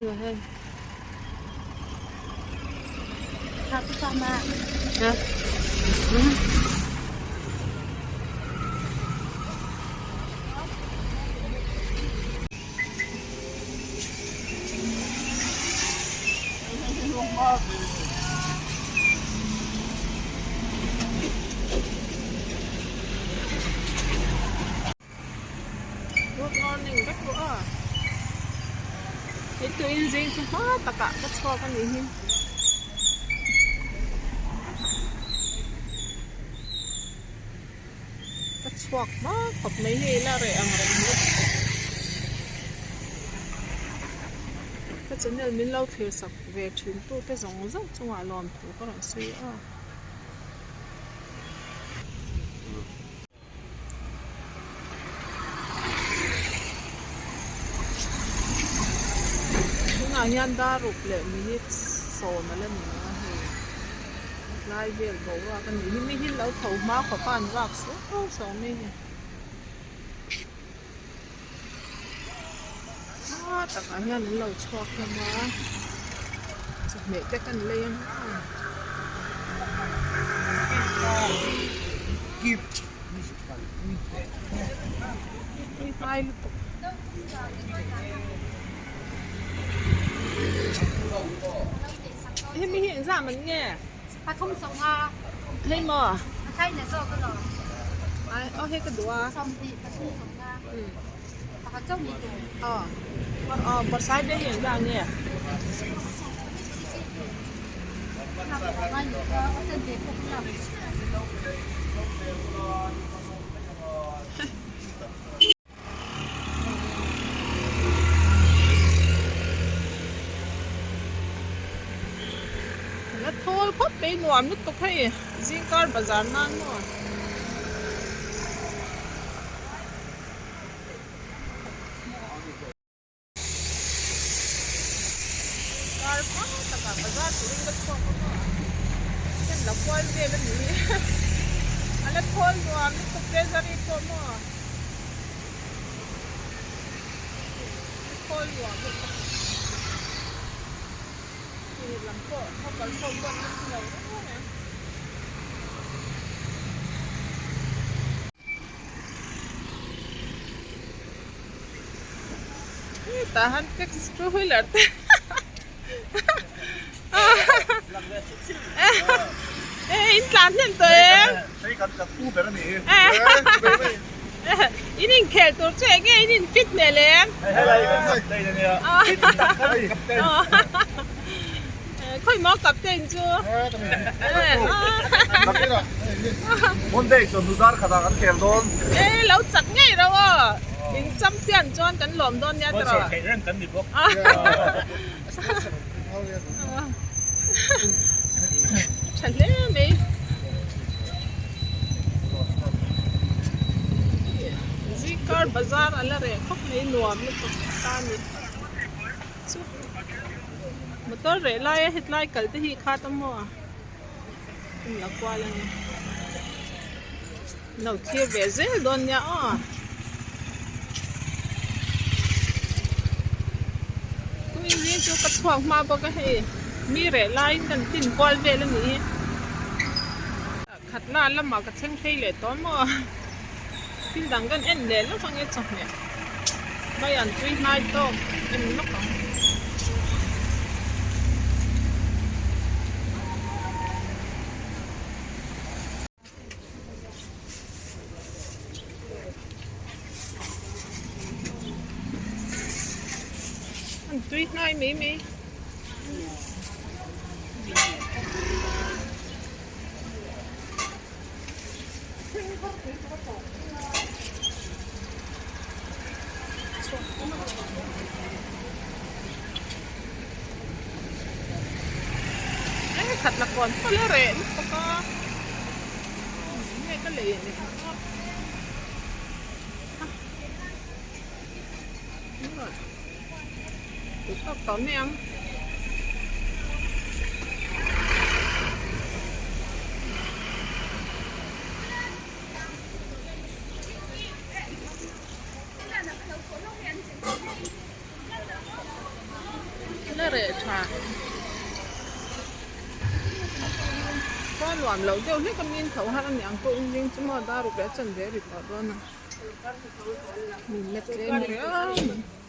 Good morning vek ru a he tuin zing chu hma takah ka chhuak a nih hi. Ka chhuak hma khawp mai hei la reh ang reng bawk. Ka channel min lo thlir sak ve thin tu te zawng zawng chungah lawmthu ka rawn sawi a. Tunah hian dar ruk leh minute sawm a la ni ang a hei tlai vel boruak a nih hi mi hi lo tho hma khawp a an vak suau suau mai a ni hma takah hian an lo chhuak hlawm a chawhmeh te kan lei ang a. Hemi hi engzah man nge? Pathum sawmnga. Hei maw? A thlai na zawk alawm. Ai aw hei ka duh a. Sawmhnih pathum sawmnga. Pakhat chauh ni tur. Aw aw bawrhsai te hi engzah nge? La thawl khawp mai nuam lutuk hei zingkar bazar nan maw. Kar hma takah bazar turin ka chhuak a maw heng la kual vel a ni hi a la thawl nuam lutuk treasury pawh maw a thawl nuam lutuk hei lam pawh hawkal ho pawh an la thi lo reng reng. Tah han taxi two wheeler te e in tlan hnem tawh em in inkhel tur chu enge in in fit hmel em khawi maw captain chu Monday chuan nuzar khatah kan khel dawn e lo chak ngei reuh aw. In champion chuan kan lawm dawn nia tiraw? Sponsor theih reng kan ni bawk. Tha hle mai. Zikar bazar a la reh khawp mai nuam lutuk ta ni. Chu motor reh laia hetlai kal te hi kha ta maw? In la kual a ni. Lo thlir ve zel dawn nia aw. Tui hi chu ka chhuak hma bawk a hei mi reh laiin kan tin kual vel a ni hi. Khat la lamah ka thleng phei leh tawh maw thil dang kan en leh lawk ang e chawhmeh mai an tui hnai tawk en lawk ang. An tui hnai mai mai. Khat la kawn pawh la reh lutuk a enge ka lei ni ang a tui tawk tawh mai ang. La reh tha. Khua nuam loh deuh hlek a min tho har a ni ang pawh in ring chu maw dar ruk leh a chanve a ri tawh dawn a. Min la tlem riau mai.